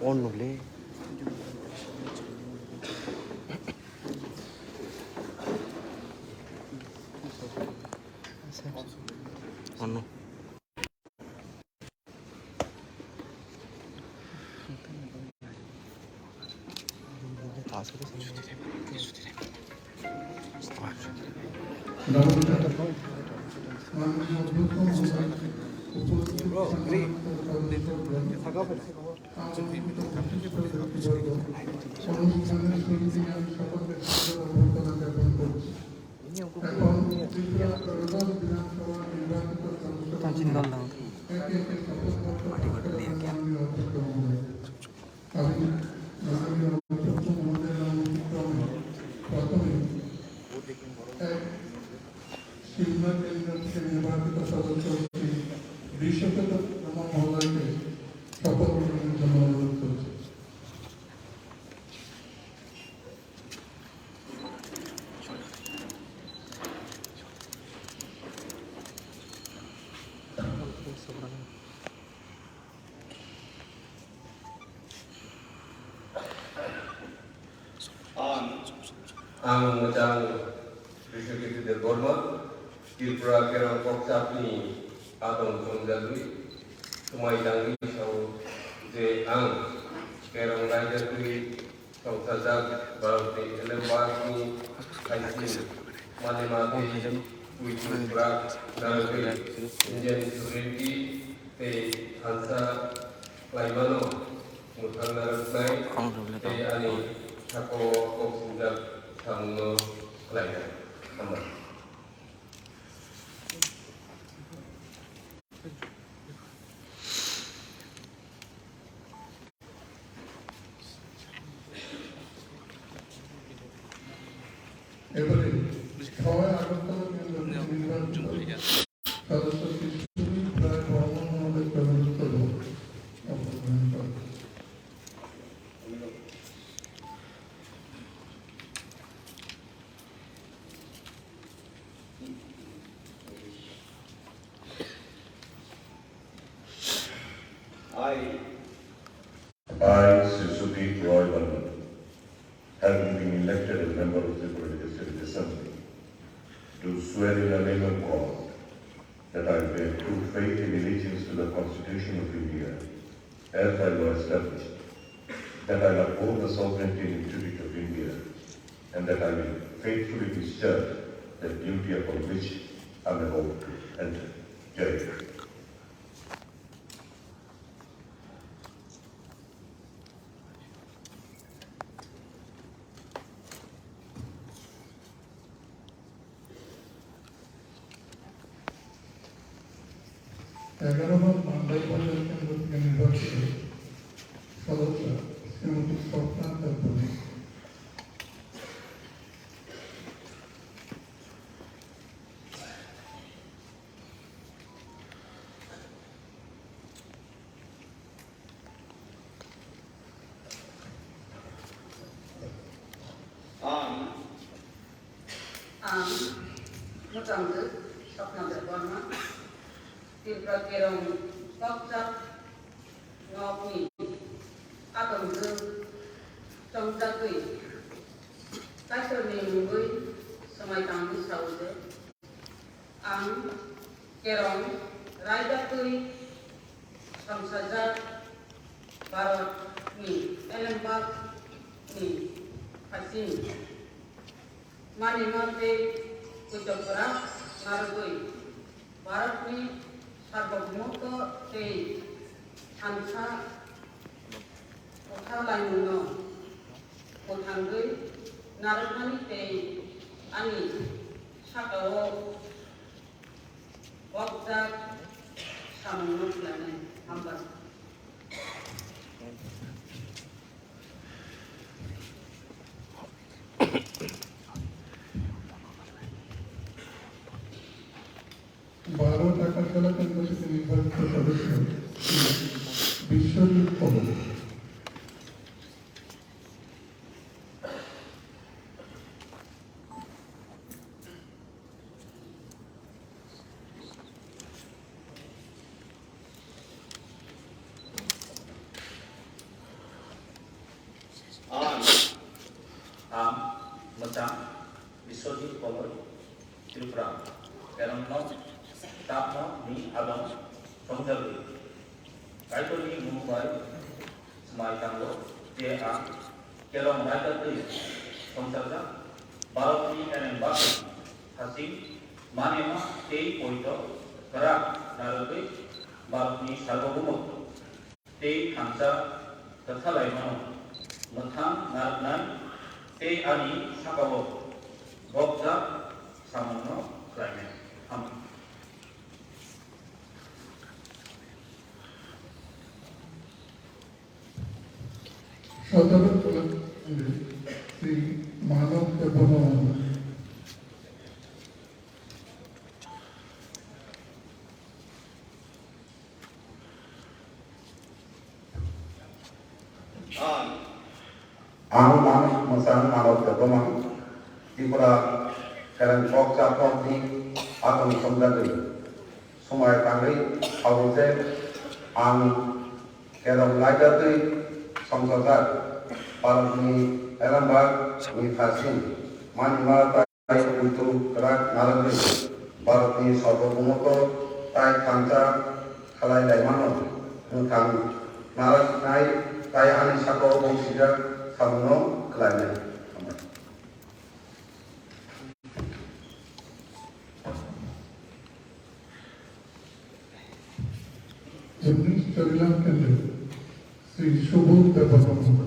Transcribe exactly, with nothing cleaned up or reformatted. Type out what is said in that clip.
On no le. On no. অনুষ্ঠানের শুরুতেই আমি সকলকে সাদর অভ্যর্থনা জ্ঞাপন করছি। এখন ত্রিপুরা ত্রয়োদশ বিধানসভা নির্বাচিত সদস্য একে একে শপথ বাক্য পাঠ করার জন্য আমি অভ্যর্থনা জানাই। আমি মাননীয় অধ্যক্ষ মহোদয়ের অনুমতিক্রমে প্রথমে এক সিলচর কেন্দ্র থেকে নির্বাচিত সদস্য শ্রী বিশ্বজিৎ শর্মা মহোদয়কে শপথ গ্রহণের জন্য অনুরোধ করছি। Ang, ang mwchang Biswajit Debbarma, Tripura Kerong Kokchapni atong chongjagwi, swmai tangwi sao je ang Kerong raida twi Songchajak Bharatni Elembakni haising Manima tei Kuitu Brak narwgwi Indian sovereignty tei thansa khlaimano mwthang narwknai tei ani sakao kok singjak samungno khlainai. Hambai. এবারে ছয় আগরতলা কেন্দ্র থেকে নির্বাচিত সদস্য শ্রী সুনীল রায় বর্মন মহোদয় প্রেরণ করব। I, I, Sri Sudip Roy Barman, having been elected as member of the Tripura Legislative Assembly, do swear in the name of God that I will bear true faith and allegiance to the Constitution of India as by law established, that I will uphold the sovereignty and integrity of India, and that I will faithfully discharge the duty upon which I am about to enter. Jai Hind. এগারো নং মান্দাই পঞ্চায়েত কেন্দ্র থেকে নির্বাচিত সদস্য শ্রীমতী স্বপ্না Debbarma. Ang, ang Muchangtwk Swapna Debbarma, Tripura Kerong Kokchap Nokni atongtwk chongjagwi Kaitorni mungwi swmai tangwi sao je, ang Kerong raida twi songchajak Bharatni Elembakni haising Manima tei koitokra narwgwi Bharatni sarbobomoto tei thansa kwthalaimungno mwthangwi narwkmani tei ani sakao gopjak samungno khlainai. Hambai. Bharot Agartala Kendra Siti Nirbachito Sodosyo Biswajit Koloi. Ang, ang mwchang Biswajit Koloi, Tripura, kerongno tapno ni abang songjagwi. Kaitorni mung bai swmai tango je ang kerong raida twi songchajak Bharatni ereng bagwi hasing manema tei poito kwrak narwgwi Bharatni sarbobomo tei thansa kwthalaimano mwthang narwknai tei ani sakao gopjak samungno khlainai. Hambai. Sotoro Koloi Sri Manav Debbarma. Ang, ang mwchang Manav Debbarma, Tripura kereng kok chaphokni abang songjagwi. Swmai tangwi sabo je ang kerong raida twi songchajak Bharatni ereng bagwi hasing manima tei poito kwrak narwgwi Bharatni sarbobomoto tei thansa khlai laimano mwthang narwknai tei ani sakao bongsijak samungno khlainai. Hambai. Jagdish Charilam Kendra, Sri Subodh Debbarma.